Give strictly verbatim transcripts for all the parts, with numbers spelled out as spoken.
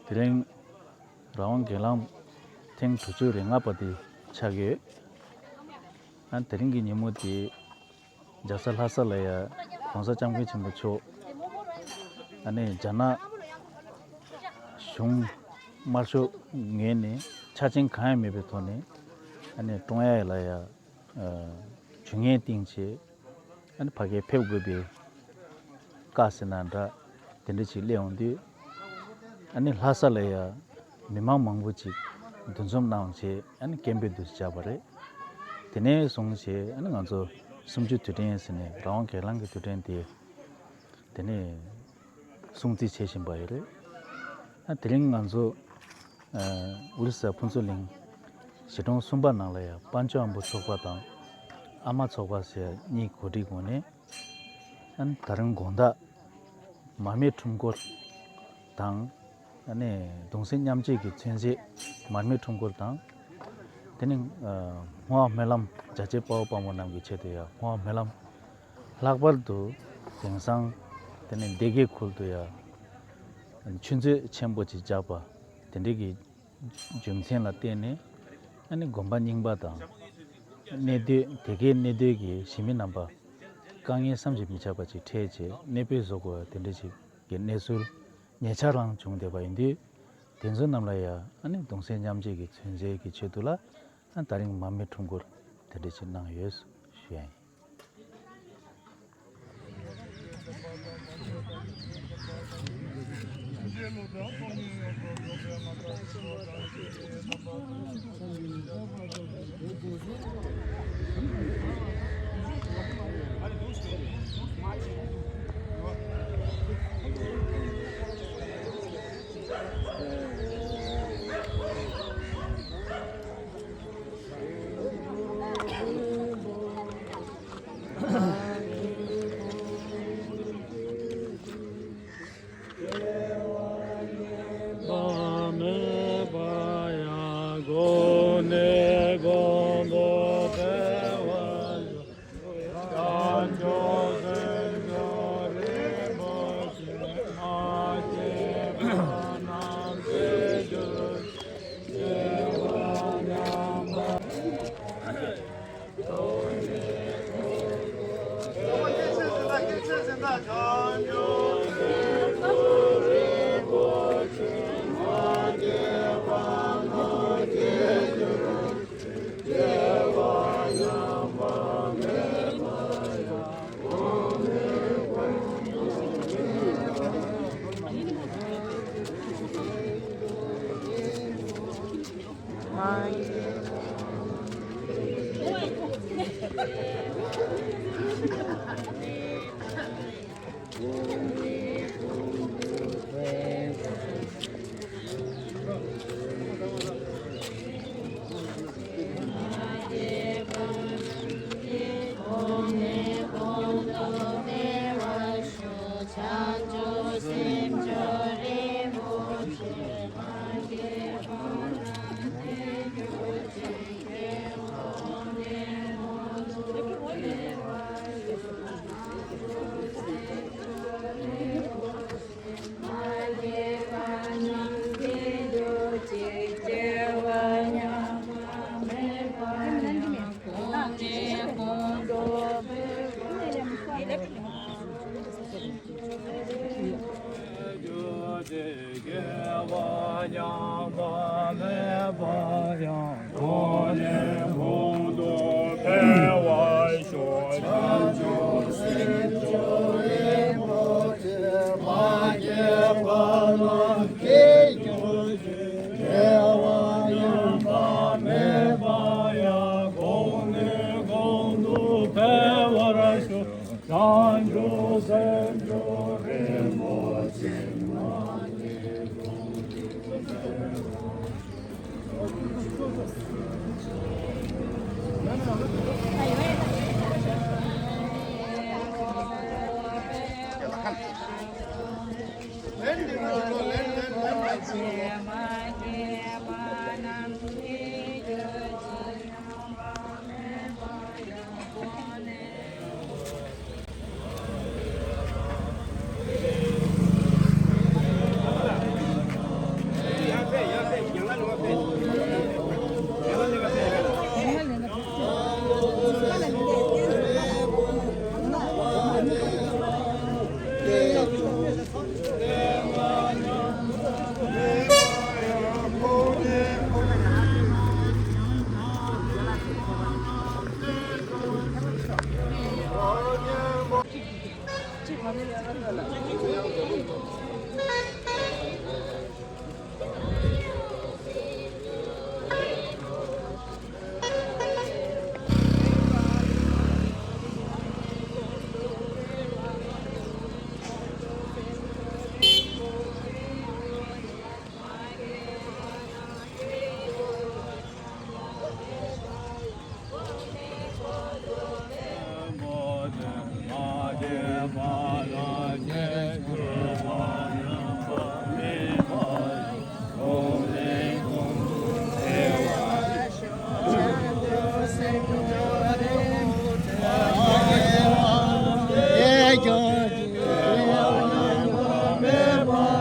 དེ་རིང་རང་དབང་སྒེར་ལངས་ཐེངས་དྲུག་ཅུ་རེ་ལྔ་པ་དེ་ཆགས་ཡོད། ཨ་དེ་རིང་གི་ཉིན་མོ་དེ་རྒྱལ་ས་ལྷ་ས་ལ་ཡ་༸གོང་ས་༸སྐྱབས་མགོན་ཆེན་པོ་མཆོག་ཨ་ནི་རྒྱ་ནག་གཞུང་དམར་ཤོག་ངོས་ནས་ཆ་རྐྱེན་གང་ཡང་མེད་པའི་ཐོག་ནས་ཨ་ནི་ཀྲུང་དབྱང་ལ་ཡ་ཇུས་ངན་བཏིང་བྱས། ཨ་ནི་ཕ་གིར་ཕེབས་དགོས་པའི་བཀའ་ཟེར་ན་འདྲ་དེ་འདྲ་ཞིག་སླེབས་འོང་དུས། ཨ་ནི་ལྷ་ས་ལ་ཡ་མི་མང་མང་པོ་ཅིག་འདུ་འཛོམས་གནང་བྱས་ཨ་ནི་སྐད་འབོད་འདུ་བྱས་བྱས་པ་རེད། དེ་ནས་བཟུང་བྱས་ཨ་ནི་ང་ཚོ་གསུམ་བཅུ་དུས་དྲན་ཟེར་ནས་རང་དབང་སྒེར་ལངས་ཀྱི་དུས་དྲན་དེ་དེ་ནས་སྲུང་བརྩི་བྱེད་བཞིན་པ་ཡོད་རེད། ཨ་དེ་རིང་ང་ཚོ་ཨ་ཨོ་རི་ས་ཕུན་ཚོགས་གླིང་གཞིས་གྲོང་གསུམ་པ་ནང་ལ་ཡང་དཔལ་འབྱོར་ཨ་མ་ཚོགས་པ་དང་ཨ་མ་ཚོགས་པ་ཟེར་གཉིས་གོ་སྒྲིག་ངོས་ནས། ཨ་ནི་ད་རིང་དགོང་དག་མར་མེ་ཁྲོམ་སྐོར་དང་། ཨ་ནི་གདུང་སེམས་མཉམ་སྐྱེད་ཀྱི་མཚོན་བྱེད་མར་མེ་ཁྲོམ་སྐོར་དང་། དེ་ནི་ཨ་བསྔོ་བ་སྨོན་ལམ་རྒྱ་ཆེ་དཔའ་བོ་དཔའ་མོ་རྣམས་ཀྱི་ཆེད་དུ་ཡང་བསྔོ་བ་སྨོན་ལམ། ལྷག་པར་དུ་དེང་སང་དེ་ནི་སྡེ་དགེ་ཁུལ་དུ་ཡང་ཆུ་མཛོད་ཆེན་པོ་ཅིག་བརྒྱབ་པ་དེ་འདྲའི་གི་རྒྱུ་མཚན་ལ་བརྟེན་ནས། ཨ་ནི་དགོན་པ་རྙིང་པ་དང་གནས་སྡོད་དེ་གའི་གནས་སྡོད་ཀྱི་གཞིས་མི་རྣམ་པ་དཀའ་ངལ་བསམ་གྱིས་མི་ཁྱབ་པ་ཅིག་འཕྲད་བྱས་གནས་སྤོས་བཟོ་དགོས་པ་དེ་འདྲ་ཞིག་གི་གནས་ཚུལ་ཉེ་ཆར་རང་བྱུང་བསྡད་པ་ཡིན་དུས། དེ་ཚོ་རྣམས་ལ་ཡང་ཨ་ནི་གདུང་སེམས་མཉམ་སྐྱེད་ཀྱི་མཚོན་བྱེད་ཀྱི་ཆེད་དུ་ལ་ཨ་ད་རིང་མར་མེ་ཁྲོམ་སྐོར་དེ་འདྲ་ཞིག་གནང་ཡོད་ཞུ་ཡ་ཡིན།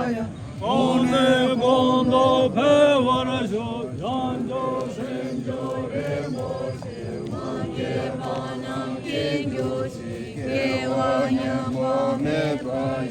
གོང་ནས་གོང་དུ་འཕེལ་བར་ཤོག་བྱང་ཆུབ་སེམས་མཆོག་རིན་པོ་ཆེ། མ་སྐྱེས་པ་རྣམས་སྐྱེ་གྱུར་ཅིག་སྐྱེ་བ་ཉམས་པ་མེད་པ་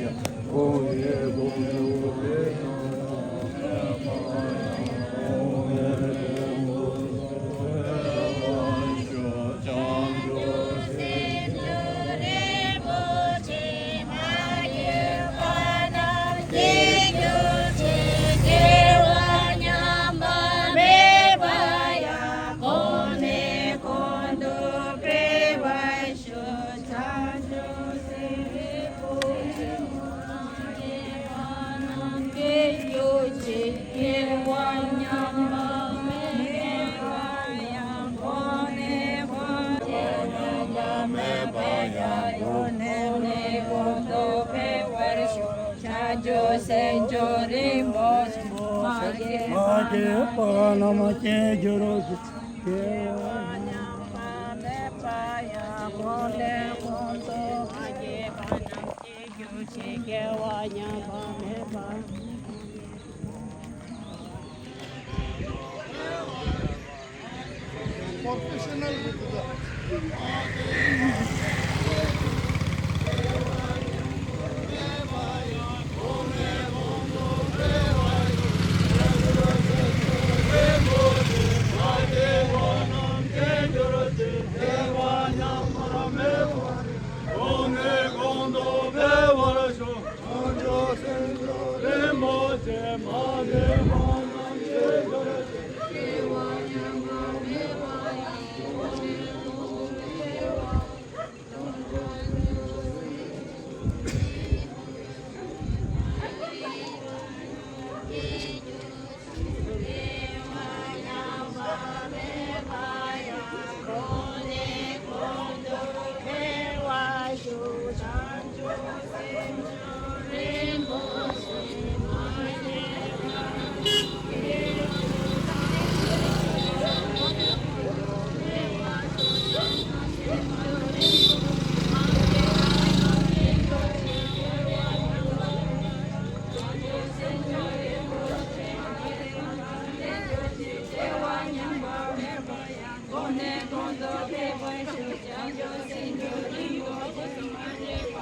ཡང་། གོང་ནས་གོང་དུ་འཕེལ་བར་ཤོག་བྱང་ཆུབ་སེམས་མཆོག་རིན་པོ་ཆེ། མ་སྐྱེས་པ་རྣམས་སྐྱེ་གྱུར་ཅིག་སྐྱེ་བ་ཉམས་པ་མེད་པ་ཡང་། གོང་ནས་གོང་དུ་འཕེལ་བར་ཤོག་བྱང་ཆུབ་སེམས་དཔའི་སྐྱེ་བ་ཉམས་པ་མེད་པ་ཡང་། གོང་ནས་གོང་དུ་འཕེལ་བར་ཤོག་བྱང་ཆུབ་སེམས་མཆོག་རིན་པོ་ཆེ། མ་སྐྱེས་པ་རྣམས་སྐྱེ་གྱུར་ཅིག་སྐྱེ་བ་ཉམས་པ་མེད་པ་ཡང་། གོང་ནས་གོང་དུ་མ་སྐྱེས་པ་རྣམས་སྐྱེ་གྱུར་ཅིག་སྐྱེ་བ་ཉམས་པ་མེད་པ།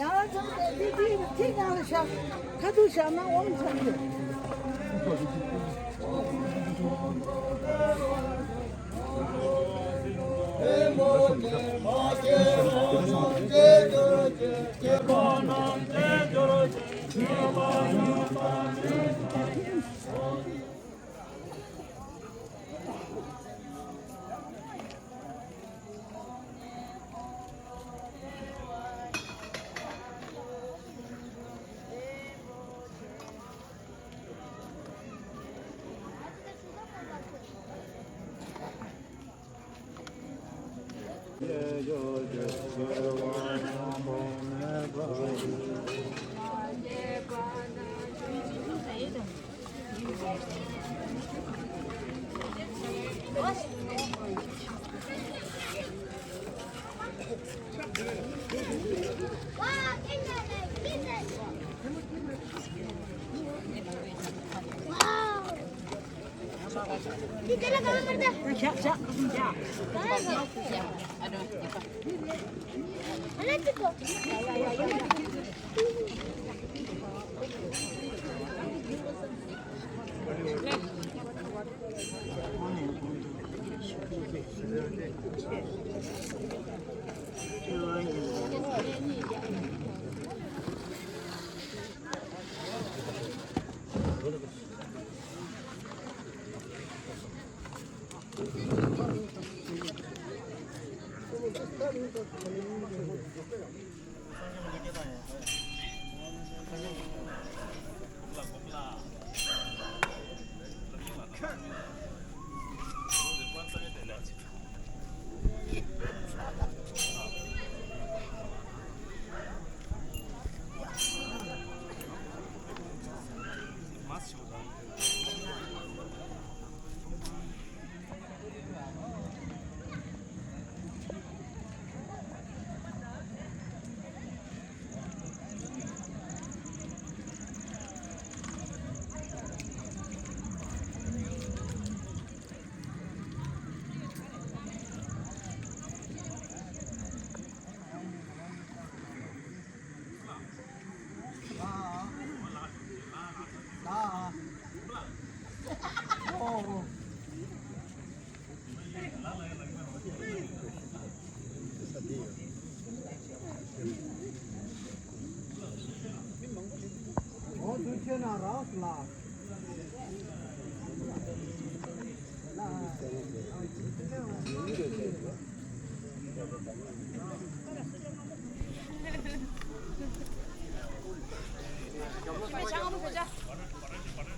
ཡང་ཚང་མས་འདི་འདི་ཐིག་ནང་ལ་བཞག་ཁ་ཐུག་བཞག་ན་འོང་ཚང་གི། ལ།